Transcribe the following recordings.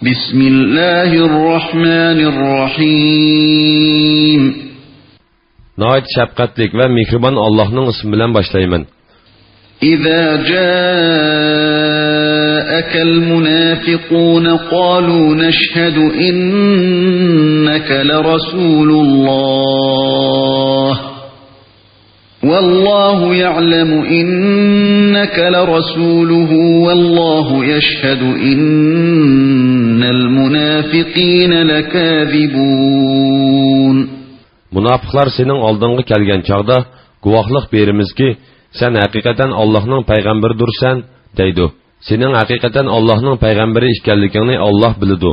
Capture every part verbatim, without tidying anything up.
بسم الله الرحمن الرحيم. ناھايىتى شەپقەتلىك ۋە مېھرىبان ئاللاھنىڭ ئىسمى بىلەن باشلايمەن. إذا جاءك المنافقون قالوا نشهد إنك لرسول الله والله يعلم إنك لرسوله والله يشهد إن المنافقين لكاذبون. مۇناپىقلار سېنىڭ ئالدىڭغا كەلگەن چاغدا، گۇۋاھلىق بېرىمىزكى، سەن ھەقىقەتەن ئاللاھنىڭ پەيغەمبىرىدۇرسەن، دەيدۇ. سېنىڭ ھەقىقەتەن ئاللاھنىڭ پەيغەمبىرى ئىكەنلىكىڭنى ئاللاھ بىلىدۇ.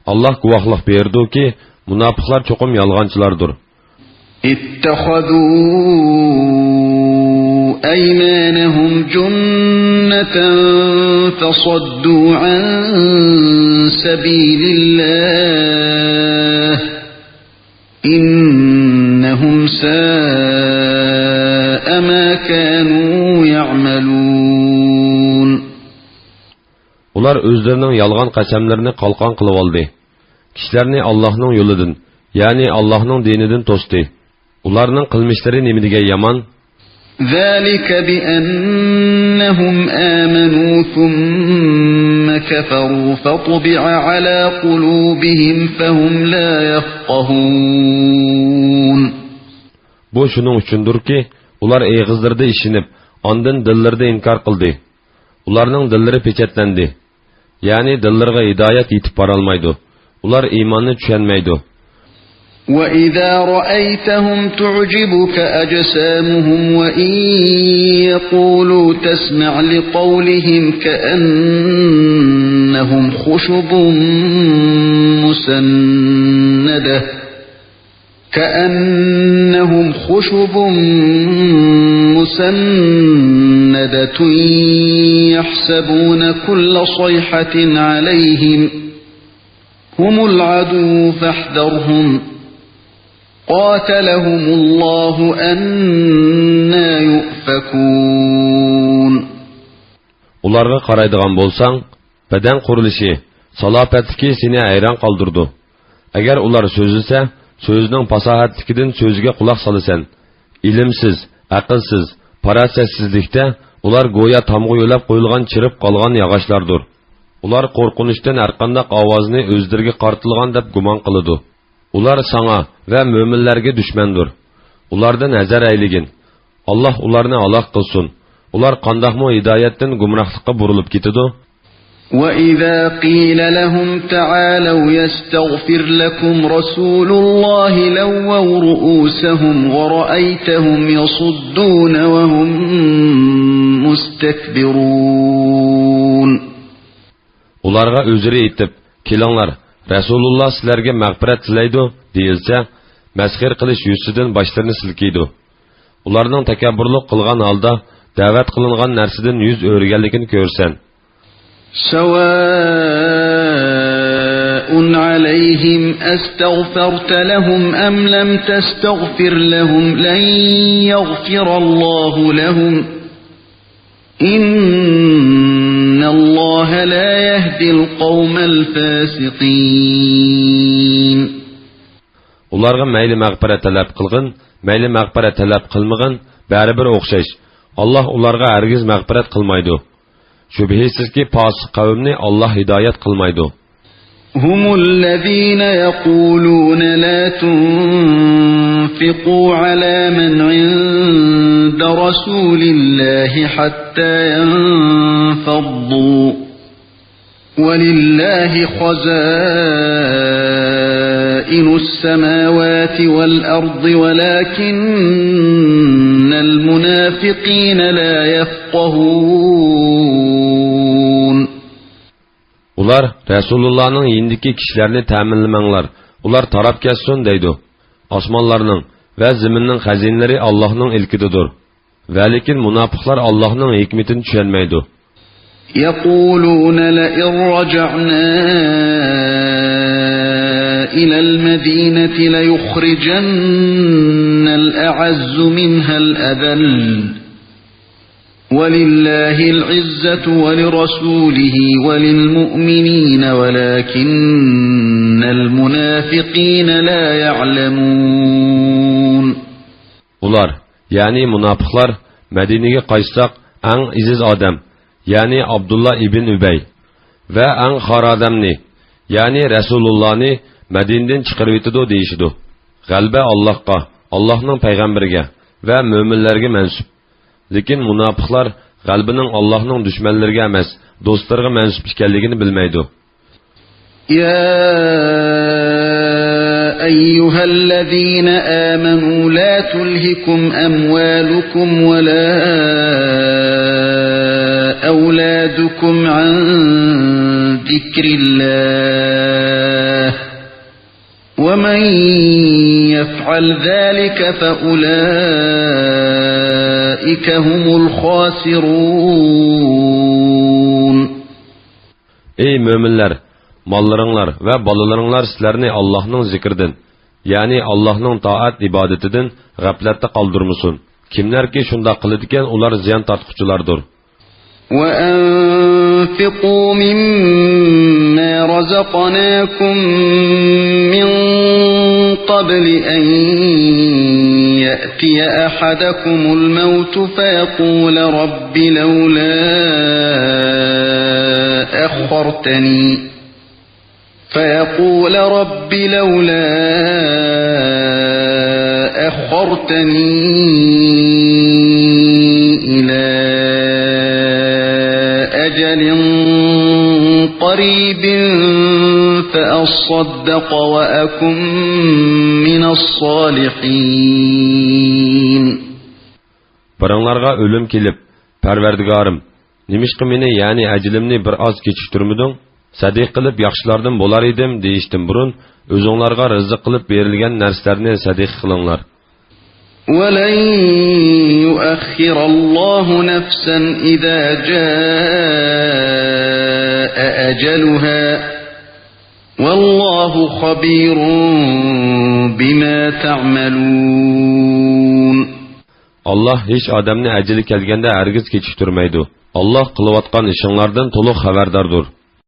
ئاللاھ گۇۋاھلىق بېرىدۇكى، مۇناپىقلار چوقۇم يالغانچىلاردۇر. اتخذوا أيمانهم جنة فصدوا عن سبيل الله إنهم ساء ما كانوا يعملون. ئۇلار ئۆزلىرىنىڭ يالغان قەسەملىرىنى قالقان قىلىۋالدى. كىشىلەرنى ئاللاھنىڭ يولىدىن، يەنى ئاللاھنىڭ دىنىدىن توستى. ئۇلارنىڭ قىلمىشلىرى نېمىدېگەن يامان! ذلك بأنهم آمنوا ثم كفروا فطبع على قلوبهم فهم لا يفقهون. بۇ شۇنىڭ ئۈچۈندۇركى، ئۇلار ئېغىزلىرىدا ئىشىنىپ، ئاندىن دىللىرىدا ئىنكار قىلدى. ئۇلارنىڭ دىللىرى پېچەتلەندى. يەنى دىللىرىغا ھىدايەت يېتىپ بارالمايدۇ. ئۇلار ئىماننى چۈشەنمەيدۇ. وإذا رأيتهم تعجبك أجسامهم وإن يقولوا تسمع لقولهم كأنهم خشب مسندة كأنهم خشب مسندة يحسبون كل صيحة عليهم هم العدو فاحذرهم قاتلهم الله أنى يؤفكون. ئۇلارغا قارايدىغان بولساڭ، بەدەن قۇرۇلۇشى، سالاپەتلىكى سېنى ھەيران قالدۇرىدۇ. ئەگەر ئۇلار سۆزلىسە، سۆزىنىڭ پاساھەتلىكىدىن سۆزىگە قۇلاق سالىسەن. ئىلىمسىز، ئەقىلسىز، پاراسەتسىزلىكتە ئۇلار گويا تامغا يۆلەپ قويۇلغان چىرىپ قالغان ياغاچلاردۇر. ئۇلار قورقۇنچتىن ھەرقانداق ئاۋازنى ئۆزلىرىگە قارىتىلغان دەپ گۇمان قىلىدۇ. ئۇلار ساڭا ۋە مۆمىنلەرگە دۈشمەندۇر. ئۇلاردىن ھەزەر ئەيلىگىن. ئاللاھ ئۇلارنى ھالاك قىلسۇن. ئۇلار قانداقمۇ ھىدايەتتىن گۇمراھلىققا بۇرۇلۇپ كېتىدۇ؟ وإذا قيل لهم تعالوا يستغفر لكم رسول الله لووا رؤوسهم ورأيتهم يصدون وهم مستكبرون. ئۇلارغا ئۆزرە ئېيتىپ، كېلىڭلار، رەسۇلۇللاھ سىلەرگە مەغپىرەت تىلەيدۇ، دېيىلسە، مەسخىرە قىلىش يۈزىسىدىن باشلىرىنى سىلكىيدۇ. ئۇلارنىڭ تەكەببۇرلۇق قىلغان ھالدا دەۋەت قىلىنغان نەرسىدىن يۈز ئۆرۈگەنلىكىنى كۆرىسەن. سواء عليهم أستغفرت لهم أم لم تستغفر لهم لن يغفر الله لهم إن الله لا يهدي القوم الفاسقين. ئۇلارغا مەيلى مەغپىرەت تەلەپ قىلغىن، مەيلى مەغپىرەت تەلەپ قىلمىغىن، بەرىبىر ئوخشاش. ئاللاھ ئۇلارغا ھەرگىز مەغپىرەت قىلمايدۇ. شۈبھىسىزكى، پاسىق قەۋمنى ئاللاھ ھىدايەت قىلمايدۇ. هم الذين يقولون لا تنفقوا على من عند رسول الله حتى ينفضوا ولله خزائن السماوات والأرض ولكن المنافقين لا يفقهون. ئۇلار رەسۇلۇللانىڭ يېنىدىكى كىشىلەرنى تەمىنلىمەڭلار، ئۇلار تاراپ كەتسۇن دەيدۇ. ئاسمانلارنىڭ ۋە زېمىننىڭ خەزىنىلىرى ئاللاھنىڭ ئىلكىدىدۇر. ۋەلىكىن مۇناپىقلار ئاللاھنىڭ ھېكمىتىنى چۈشەنمەيدۇ. يقولون لئن رجعنا إلى المدينة ليخرجن الأعز منها الأذل ولله العزة ولرسوله وللمؤمنين ولكن المنافقين لا يعلمون. ئۇلار، يەنى مۇناپىقلار، مەدىنىگە قايتساق، ئەڭ ئېزىز ئادەم، يەنى ئابدۇللا ئىبن ئۈبەي ۋە ئەڭ خار ئادەمنى، يەنى رەسۇلۇللانى مەدىنىدىن چىقىرىۋېتىدۇ دېيىشىدۇ. غەلىبە ئاللاھقا، ئاللاھنىڭ پەيغەمبىرىگە ۋە مۆمىنلەرگە مەنسۇپ. لېكىن مۇناپىقلار غەلىبىنىڭ ئاللاھنىڭ دۈشمەنلىرىگە ئەمەس، دوستلىرىغا مەنسۇپ ئىكەنلىكىنى بىلمەيدۇ. يا أيها الذين آمنوا لا تلهكم أموالكم ولا أولادكم عن ذكر الله ومن يفعل ذلك فأولئك هم الخاسرون. ئەي مۆمىنلەر، ماللىرىڭلار ۋە بالىلىرىڭلار سىلەرنى ئاللاھنىڭ زىكرىدىن، يەنى ئاللاھنىڭ تائەت ئىبادىتىدىن غەپلەتتە قالدۇرمىسۇن. كىملەركى شۇنداق قىلىدىكەن، ئۇلار زىيان تارتقۇچىلاردۇر. وأنفقوا مما رزقناكم من قبل أن يأتي أحدكم الموت فيقول رب لولا أخرتني فيقول رب لولا أخرتني إلى أجل قريب فأصدق وأكن من الصالحين. بىرىڭلارغا ئۆلۈم كېلىپ، پەرۋەردىگارىم، نېمىشقا مېنى، يەنى ئەجىلىمنى بىر ئاز كېچىكتۈرمىدىڭ؟ سەدىقە قىلىپ ياخشىلاردىن بولار ئىدىم دېيىشتىن بۇرۇن، ئۆزۈڭلارغا رىزىق قىلىپ بېرىلگەن نەرسىلەرنى سەدىقە قىلىڭلار. ولن يؤخر الله نفسا إذا جاء أجلها والله خبير بما تعملون. ئاللاھ ھېچ ئادەمنى ئەجىلى كەلگەندە ھەرگىز كېچىكتۈرمەيدۇ. ئاللاھ قىلىۋاتقان ئىشىڭلاردىن تولۇق خەۋەرداردۇر.